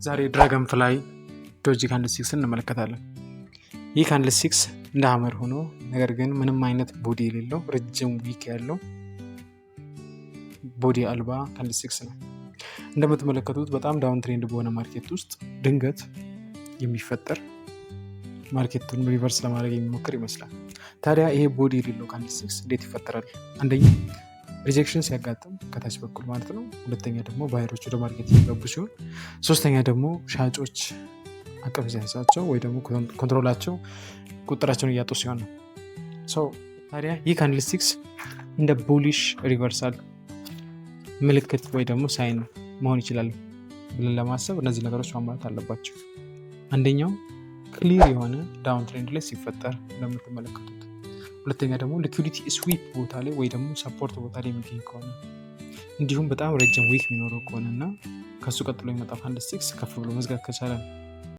ዛሬ dragonfly doji candlesticks እንመለከታለን። ይህ candlesticks እንደ hammer ሆኖ ነገር ግን ምንም አይነት body የሌለው፣ ረጅም wick ያለው body አልባ candlesticks ነው። እንደምትመለከቱት በጣም downtrend በሆነ market ውስጥ ድንገት የሚፈጠር market ኡን reverse ለማድረግ የሚሞክር ይመስላል። ታዲያ ይሄ body የሌለው candlesticks እንዴት ይፈጠራል? አንደኛ rejection ሲያጋጥም ከታች በኩል ማለት ነው። ሁለተኛ ደግሞ buyer ኦች ወደ market እየገቡ ሲሆን፣ ሶስተኛ ደግሞ ሻጮች አቅም ሲያንሳቸው ወይ ደግሞ control ኣቸው ቁጥጥራቸውን እያጡ ሲሆን ነው። ታዲያ ይህ candlesticks እንደ bullish reversal ምልክት ወይ ደግሞ sign መሆን ይችላል ብለን ለማሰብ እነዚህ ነገሮች ማሟላት አለባቸው። አንደኛው clear የሆነ downtrend ላይ ሲፈጠር እንደምትመለከቱት፣ ሁለተኛ ደግሞ liquidity sweep ቦታ ላይ ወይ ደግሞ support ቦታ ላይ የሚገኝ ከሆነ፣ እንዲሁም በጣም ረጅም wick የሚኖረው ከሆነ እና ከሱ ቀጥሎ የሚመጣው candlesticks ከፍ ብሎ መዝጋት ከቻለ ነው።